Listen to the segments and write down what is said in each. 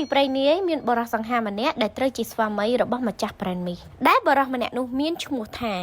ពីព្រេងនាយមានបុរសសង្ហាម្នាក់ដែលត្រូវជាស្វាមីរបស់ម្ចាស់ប្រេនមីសដែលបុរសម្នាក់នោះមានឈ្មោះថា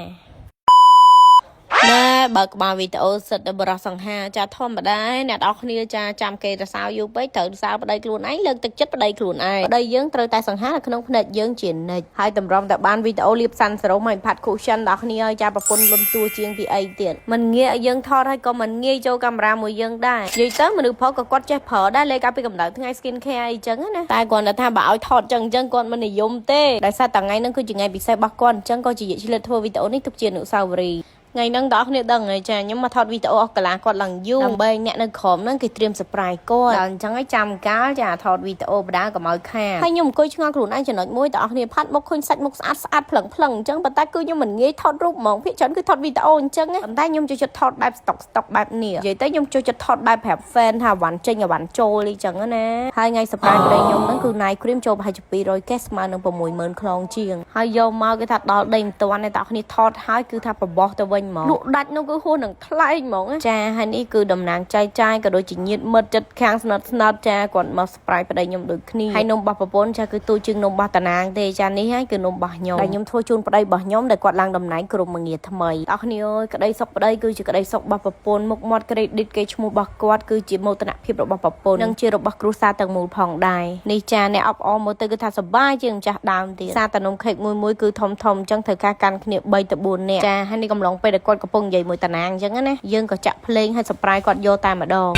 ណែបើក្បាលវីដេអូសិតតែបរោះសង្ហាចាធម្មតាអ្នកនរគ្នាចាចាំគេទៅសើយូរពេកត្រូវសើប្តីខ្លួនឯងលើកទឹកចិត្តប្តីខ្លួនឯងប្តីយើងត្រូវតែសង្ហានៅក្នុងភ្នែកយើងជានិច្ចហើយតម្រុំតែបានវីដេអូលាបសាន់សេរ៉ូមឲ្យផាត់ cushion ដល់គ្នាឲ្យចាប្រពន្ធលុនតួជាងពីអីទៀតមិនងាយឲ្យយើងថតហើយក៏មិនងាយចូលកាមេរ៉ាមួយយើងដែរនិយាយទៅមនុស្សប្រុសក៏គាត់ចេះប្រើដែរលេកាលពីកម្ដៅថ្ងៃ skin care អីចឹងណាតែគាត់ថាបើឲ្យថតចឹងចឹងគាត់មិននិយមទេដោយសារតែថ្ងៃហ្នឹងគឺជាថ្ងៃពិសេសរបស់គាត់អញ្ចឹងក៏ជាឆ្លៀតធ្វើវីដេអូនេះទុកជាអនុស្សាវរីយ៍ថ្ងៃហ្នឹងដល់គ្នាដឹងហើយចាខ្ញុំមកថតវីដេអូអស់កន្លះគាត់ឡើងយូរដើម្បីអ្នកនៅក្រោមហ្នឹងគេត្រៀម surprise គាត់ដល់អញ្ចឹងឲ្យចាំកាលចាថតវីដេអូបដាកុំឲ្យខាតហើយខ្ញុំអង្គុយឆ្ងល់ខ្លួនឯងចំណុចមួយតើអស់គ្នាផាត់មុខឃើញសាច់មុខស្អាតស្អាតភ្លឹងភ្លឹងអញ្ចឹងប៉ុន្តែគឺខ្ញុំមិនងាយថតរូបហ្មងភាគច្រើនគឺថតវីដេអូអញ្ចឹងណាប៉ុន្តែខ្ញុំចូលចិត្តថតបែបស្តុកស្តុកបែបនេះនិយាយទៅខ្ញុំចូលចិត្តថតបែបប្រាប់ fan ថាវ៉ាន់ចេញវ៉ាន់ចូលអីចឹងណាហើយថ្ងៃ surprise ប្តីខ្ញុំហ្នឹងគឺ night cream ចូលប្រហែលជា200កេសស្មើនឹង60000ខ្នងជាងហើយយកមកគេថាដល់ដីមិនទាន់ទេតើគ្នាថតហើយគឺថាបបោះទៅវិញហ្មងលក់ដាច់នោះគឺហួសនឹងថ្លែងហ្មងចាហើយនេះគឺតំណាងចែកចាយក៏ដូចជាញាតមិត្តចិត្តខាងស្និតស្និតចាគាត់មក surprise ប្តីខ្ញុំដូចគ្នាហើយនំរបស់ប្រពន្ធចាគឺទូជាងនំរបស់តាណាងទេចានេះហើយគឺនំរបស់ខ្ញុំដែលខ្ញុំធ្វើជូនប្តីរបស់ខ្ញុំដែលគាត់ឡើងតំណែងក្រុមងារថ្មីអរគ្នាអើយក្តីសុខប្តីគឺជាក្តីសុខរបស់ប្រពន្ធមុខមាត់ credit គេឈ្មោះរបស់គាត់គឺជាមោទនភាពរបស់ប្រពន្ធនិងជារបស់គ្រួសារទាំងមូលផងដែរនេះចាអ្នកអបអរមើលទៅគឺថាសប្បាយជាងម្ចាស់ដើមទៀតសារតានំខេកមួយមួយគឺធំធំអញ្ចឹងត្រូវការកាន់គ្នា3ទៅ4នាក់ចាហើយនេះកំឡុងពេលដែលគាត់កំពុងនិយាយមួយតាណាងអញ្ចឹងណាយើងក៏ចាក់ភ្លេងឲ្យ surprise គាត់យកតែម្ដង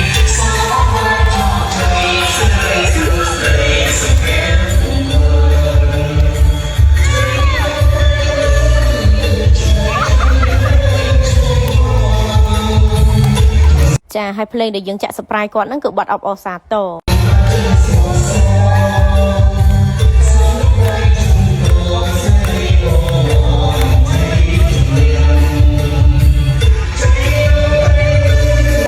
ចាហើយភ្លេងដែលយើងចាក់ surprise គាត់ហ្នឹងគឺបទអបអរសាទរ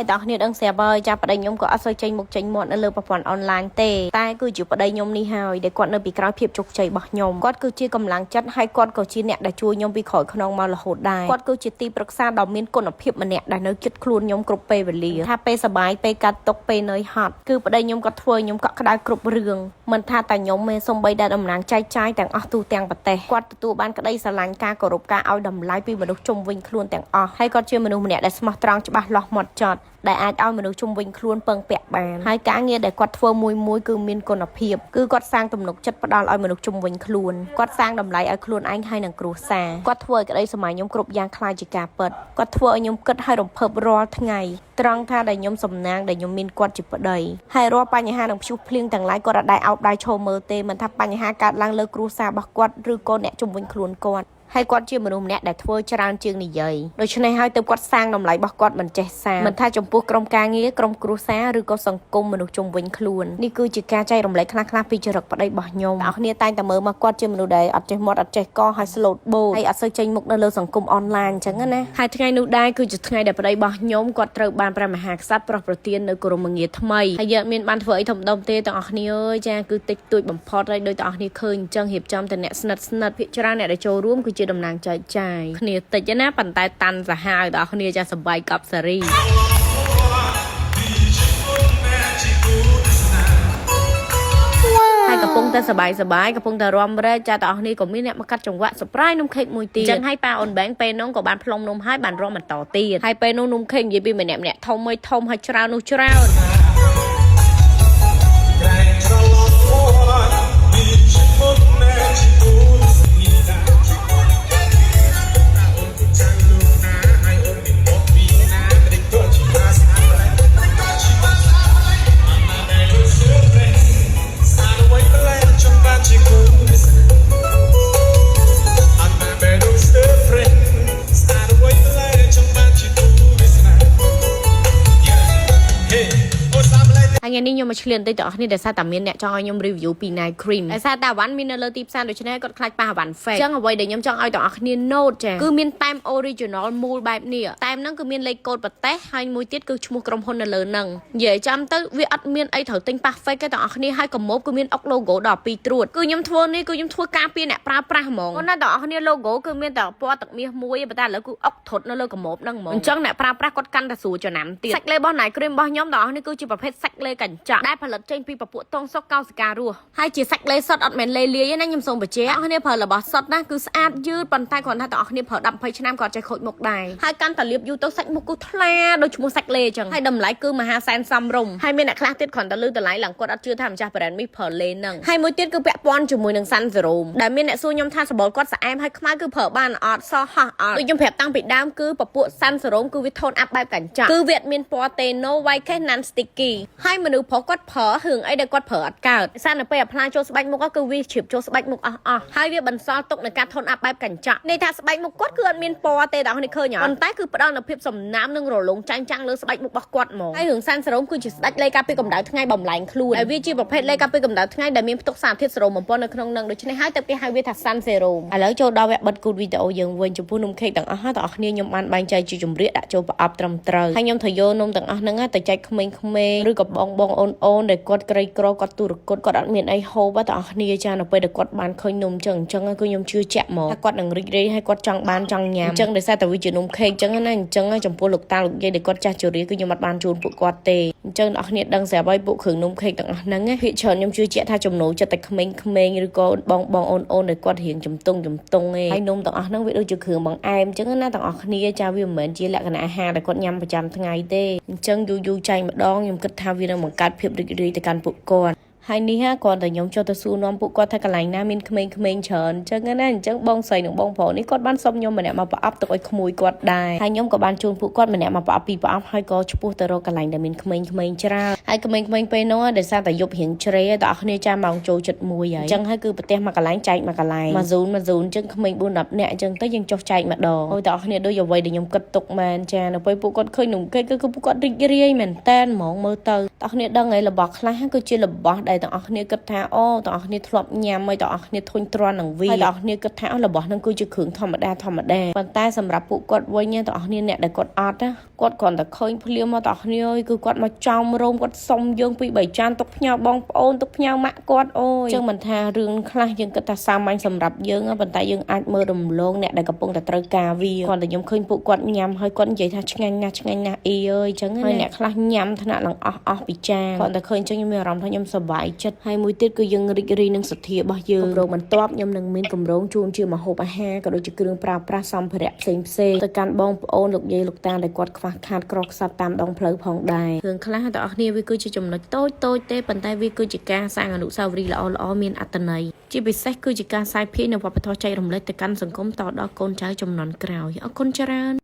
ហើយតោះគ្នាដឹងស្រាប់ហើយចាប្តីខ្ញុំក៏អត់សូវចេញមុខចេញមាត់នៅលើប្រព័ន្ធអនឡាញទេតែគឺជាប្តីខ្ញុំនេះហើយដែលគាត់នៅពីក្រោយភាពជោគជ័យរបស់ខ្ញុំគាត់គឺជាកម្លាំងចិត្តហើយគាត់ក៏ជាអ្នកដែលជួយខ្ញុំពីក្រោយខ្នងមករហូតដែរគាត់គឺជាទីប្រឹក្សាដ៏មានគុណភាពម្នាក់ដែលនៅជិតខ្លួនខ្ញុំគ្រប់ពេលវេលាថាពេលសប្បាយពេលកាត់ទុកពេលនឿយហត់គឺប្តីខ្ញុំគាត់ធ្វើឲ្យខ្ញុំកក់ក្ដៅគ្រប់រឿងមិនថាតែខ្ញុំទេសូម្បីតែតំណាងចែកចាយទាំងអស់ទូទាំងប្រទេសគាត់ទទួលបានក្តីស្រឡាញ់ការគោរពការឲ្យតម្លៃពីមនុស្សជុំវិញខ្លួនទាំងអស់ហើយគាត់ជាមនុស្សម្នាក់ដែលស្មោះត្រង់ច្បាស់លាស់ហ្មត់ចត់ដែលអាចឲ្យមនុស្សជុំវិញខ្លួនពឹងពាក់បានហើយការងារដែលគាត់ធ្វើមួយមួយគឺមានគុណភាពគឺគាត់សាងទំនុកចិត្តផ្ដល់ឲ្យមនុស្សជុំវិញខ្លួនគាត់សាងតម្លៃឲ្យខ្លួនឯងហើយនិងគ្រួសារគាត់ធ្វើឲ្យក្តីសម័យខ្ញុំគ្រប់យ៉ាងក្លាយជាការពិតគាត់ធ្វើឲ្យខ្ញុំគិតឲ្យរំភើបរាល់ថ្ងៃត្រង់ថាដែលខ្ញុំសំណាងដែលខ្ញុំមានគាត់ជាប្តីហើយរាល់បញ្ហានឹងព្យុះភ្លៀងទាំងឡាយគាត់អត់ដែលអោបដៃឈរមើលទេមិនថាបញ្ហាកើតឡើងលើគ្រួសាររបស់គាត់ឬក៏អ្នកជុំវិញខ្លួនគាត់ហើយគាត់ជាមនុស្សម្នាក់ដែលធ្វើច្រើនជាងនិយាយដូច្នេះហើយទើបគាត់សាងតម្លៃរបស់គាត់មិនចេះសាមិនថាចំពោះក្រុមការងារក្រុមគ្រួសារឬក៏សង្គមមនុស្សជុំវិញខ្លួននេះគឺជាការចែករំលែកខ្លះៗពីចរិតប្តីរបស់ខ្ញុំអ្នកគ្នាតែងតែមើលមកគាត់ជាមនុស្សដែលអត់ចេះមាត់អត់ចេះកហើយ slow បូហើយអត់សូវចេញមុខនៅលើសង្គមអនឡាញអញ្ចឹងណាហើយថ្ងៃនោះដែរគឺជាថ្ងៃដែលប្តីរបស់ខ្ញុំគាត់ត្រូវបានព្រះមហាក្សត្រប្រោះប្រទាននៅគោរមងារថ្មីហើយយើងមានបានធ្វើអីធំដុំទេទាំងអស់គ្នាអើយចាគឺតិចតួចបំផុតហើយដោយទាំងអស់គ្នាឃើញអញ្ចឹងរៀបចំតែអ្នកស្និទ្ធស្និទ្ធភាគច្រើនអ្នកដែលចូលរួមគឺជាតំណាងចែកចាយគ្នាតិចណាប៉ុន្តែតាន់សាហាវទាំងអស់គ្នាចាសប្បាយកប់សេរី ហើយកំពុងតែសបាយសបាយកំពុងតែរំរែកចាទាំងអស់គ្នាក៏មានអ្នកមកកាត់ចង្វាក់ surprise នំខេកមួយទៀតអញ្ចឹងហើយប៉ាអូនបែងពេលនោះក៏បានផ្លុំនំហើយបានរំបន្តទៀតហើយពេលនោះនំខេកនិយាយពីម្នាក់ម្នាក់ធំមួយធំហើយច្រើននោះច្រើន ក្រែងច្រឡំអូនពីជាមុនណែជាគូស្នីតាអូនគចាំងលោកណាហើយអូនមានមកពីណាតិចតជាបាស្អាតតិចតជាបាស្អាតអត់ណាដែលលសឿប្រេសានវៃប្លែចង់បានជាគូវាសនាអត់ណាដែលលសឿប្រេសានវៃប្លែចង់បានជាគូវាសនា Yeah Hey អូសាមឡៃ ហើយថ្ងៃនេះខ្ញុំមកឆ្លៀនបន្តិចទាំងអស់គ្នាដោយសារតែមានអ្នកចង់ឲ្យខ្ញុំ review ពី night cream ដោយសារតែអវ៉ាន់មាននៅលើទីផ្សារដូច្នេះគាត់ខ្លាចប៉ះអវ៉ាន់ fake អញ្ចឹងអ្វីដែលខ្ញុំចង់ឲ្យទាំងអស់គ្នា note ចាគឺមានតែម original មូលបែបនេះតែមហ្នឹងគឺមានលេខកូដប្រទេសហើយមួយទៀតគឺឈ្មោះក្រុមហ៊ុននៅលើហ្នឹងនិយាយចាំទៅវាអត់មានអីត្រូវទិញប៉ះ fake ទេទាំងអស់គ្នាហើយកាម៉ូបគឺមានអុក logo ដល់ពីរត្រួតគឺខ្ញុំធ្វើនេះគឺខ្ញុំធ្វើការពារអ្នកប្រើប្រាស់ហ្មងណាទាំងអស់គ្នា logo គឺមានតែពណ៌ទឹកមាសមួយប៉ុន្តែឥឡូវគឺអុកត្រុតនៅលើកាម៉ូបហ្នឹងហ្មងអញ្ចឹងអ្នកប្រើប្រាស់គាត់កាន់តែស្រួលចំណាំទៀតសាច់លេរបស់ night cream របស់ខ្ញុំទាំងអស់នេះគឺជាប្រភេទសាច់លេកញ្ ញ្ចក់ដែលផលិតចេញពីពពួកតងសុកកោសិការស់ហើយជាសាច់លេសុតអត់មែនលេលាយទេណាខ្ញុំសូមបញ្ជាក់អ្នកគ្នាប្រើរបស់សុតណាគឺស្អាតយឺតប៉ុន្តែគ្រាន់តែទាំងអស់គ្នាប្រើ10 20ឆ្នាំក៏អត់ចេះខូចមុខដែរហើយកាន់តែលាបយូរទៅសាច់មុខគឺថ្លាដូចឈ្មោះសាច់លេអញ្ចឹងហើយតម្លៃគឺមហាសែនសមរម្យហើយមានអ្នកខ្លះទៀតគ្រាន់តែលឺតម្លៃឡើងគាត់អត់ជឿថាម្ចាស់ brand នេះប្រើលេហ្នឹងហើយមួយទៀតគឺពាក់ព័ន្ធជាមួយនឹង Sun Serum ដែលមានអ្នកសួរខ្ញុំថាសម្បុរគាត់ស្អែមហើយខ្មៅគឺប្រើបានអត់សហោះអត់ដូចខ្ញុំប្រាប់តាំងពីដើមគឺពពួក Sun Serum គឺវា tone up បែបកញ្ចក់គឺវាអត់មានពណ៌ទេ no white cast non sticky ហើយមនុស្សប្រុសគាត់ប្រើរឿងអីដែលគាត់ប្រើអត់កើតសារនៅពេល apply ចូលស្បែកមុខគឺវាជ្រាបចូលស្បែកមុខអស់អស់ហើយវាបន្សល់ទុកនៅការ tone up បែបកញ្ចក់ន័យថាស្បែកមុខគាត់គឺអត់មានពណ៌ទេដល់នេះឃើញអត់ប៉ុន្តែគឺផ្ដល់នូវភាពសំណើមនិងរលោងចាញ់ចាំងលើស្បែកមុខរបស់គាត់ហ្មងហើយរឿង Sun Serum គឺជាស្ដេចលេការពីកម្ដៅថ្ងៃបំលែងខ្លួនហើយវាជាប្រភេទលេការពីកម្ដៅថ្ងៃដែលមានផ្ទុកសារធាតុសេរ៉ូមបំពន់នៅក្នុងនឹងដូច្នេះហើយទៅគេហៅវាថា Sun Serum ឥឡូវចូលដល់វគ្គបិទគូតវីដេអូយើងវិញចំពោះនំខេកទាំងអស់ហើយទាំងអស់គ្នាខ្ញុំបានបែងចែកជាជំរាកដាក់ចូលប្រអប់ត្រឹមត្រូវហើយខ្ញុំត្រូវយកនំទាំងអស់ហ្នឹងទៅចែកក្មេងៗឬក៏បងបងអូនអូនដែលគាត់ក្រីក្រគាត់ទុរគតគាត់អត់មានអីហូបទាំងអស់គ្នាចានៅពេលដែលគាត់បានឃើញនំចឹងអញ្ចឹងគឺខ្ញុំជឿជាក់ហ្មងថាគាត់នឹងរីករាយហើយគាត់ចង់បានចង់ញ៉ាំអញ្ចឹងដោយសារតែវាជានំខេកចឹងណាអញ្ចឹងចំពោះលោកតាលោកយាយដែលគាត់ចាស់ជរាគឺខ្ញុំអត់បានជូនពួកគាត់ទេអញ្ចឹងអ្នកគ្នាដឹងស្រាប់ហើយពួកគ្រឿងនំខេកទាំងអស់ហ្នឹងភាគច្រើនខ្ញុំជឿជាក់ថាចំណូលចិត្តតែក្មេងៗឬក៏បងបងអូនអូនដែលគាត់រៀងជំទង់ជំទង់ឯងហើយនំទាំងអស់ហ្នឹងវាដូចជាគ្រឿងបង្អែមអញ្ចឹងណាទាំងអស់គ្នាចាវាមិនមែនជាលក្ខណៈអាហារដែលគាត់ញ៉ាំប្រចាំថ្ងៃទេអញ្ចឹងយូរយូរចែកម្ដងខ្ញុំគិតថាវានឹងបង្កើតភាពរីករាយទៅកាន់ពួកគាត់ហើយនេះហាគ្រាន់តែខ្ញុំចុះទៅសួរនាំពួកគាត់ថាកន្លែងណាមានក្មេងៗច្រើនអញ្ចឹងណាអញ្ចឹងបងស្រីនិងបងប្រុសនេះគាត់បានសុំខ្ញុំម្នាក់មកប្រអប់ទុកឲ្យក្មួយគាត់ដែរហើយខ្ញុំក៏បានជូនពួកគាត់ម្នាក់មកប្រអប់ពីរប្រអប់ហើយក៏ឆ្ពោះទៅរកកន្លែងដែលមានក្មេងៗច្រើនហើយក្មេងៗពេលនោះដោយសារតែយប់រៀងជ្រេដល់អ្នកគ្នាចាំម៉ោងចូលចិត្តមួយហើយអញ្ចឹងហើយគឺប្រទេសមកកន្លែងចែកមកកន្លែងមួយហ្សូនមួយហ្សូនអញ្ចឹងក្មេង4 10នាក់អញ្ចឹងទៅយើងចុះចែកម្ដងអូយដល់អ្នកគ្នាដូចអ្វីដែលខ្ញុំគិតទុកមែនចានៅពេលពួកគាត់ឃើញនំខេកគឺពួកគាត់រីករាយមែនតែនហ្មងមើលទៅដល់គ្នាដឹងហើយរបស់ខ្លះគឺជារបស់ដែលទាំងអស់គ្នាគិតថាអូទាំងអស់គ្នាធ្លាប់ញ៉ាំហើយទាំងអស់គ្នាធុញទ្រាន់នឹងវាហើយទាំងអស់គ្នាគិតថាអូរបស់ហ្នឹងគឺជាគ្រឿងធម្មតាធម្មតាប៉ុន្តែសម្រាប់ពួកគាត់វិញទាំងអស់គ្នាអ្នកដែលគាត់អត់ណាគាត់គ្រាន់តែឃើញភ្លាមមកទាំងអស់គ្នាអើយគឺគាត់មកចោមរោមគាត់សុំយើងពីបីចានទុកផ្ញើបងប្អូនទុកផ្ញើម៉ាក់គាត់អូយចឹងមិនថារឿងខ្លះយើងគិតថាសាមញ្ញសម្រាប់យើងប៉ុន្តែយើងអាចមើលរំលងអ្នកដែលកំពុងតែត្រូវការវាគ្រាន់តែខ្ញុំឃើញពួកគាត់ញ៉ាំហើយគាត់និយាយថាឆ្ងាញ់ណាស់ឆ្ងាញ់ណាស់អីអើយចឹងហើយអ្នកខ្លះញ៉ាំថ្នាក់ឡើងអស់អស់ពីចានគ្រាន់តែឃើញចឹងខ្ញុំមានអារម្មណ៍ថាខ្ញុំសប្បាយចិត្តហើយមួយទៀតគឺយើងរីករាយនឹងសទ្ធារបស់យើងគម្រោងបន្ទាប់ខ្ញុំនឹងមានគម្រោងជូនជាម្ហូបអាហារក៏ដូចជាគ្រឿងប្រើប្រាស់សម្ភារៈផ្សេងផ្សេងទៅកាន់បងប្អូនលោកយាយលោកតាដែលគាត់ខ្វះខាតក្រខ្សត់តាមដងផ្លូវផងដែររឿងខ្លះទាំងអស់គ្នាវាគឺជាចំណុចតូចតូចទេប៉ុន្តែវាគឺជាការសាងអនុស្សាវរីយ៍ល្អល្អមានអត្ថន័យជាពិសេសគឺជាការសាយភាយនៅវប្បធម៌ចែករំលែកទៅកាន់សង្គមតដល់កូនចៅជំនាន់ក្រោយអរគុណច្រើន។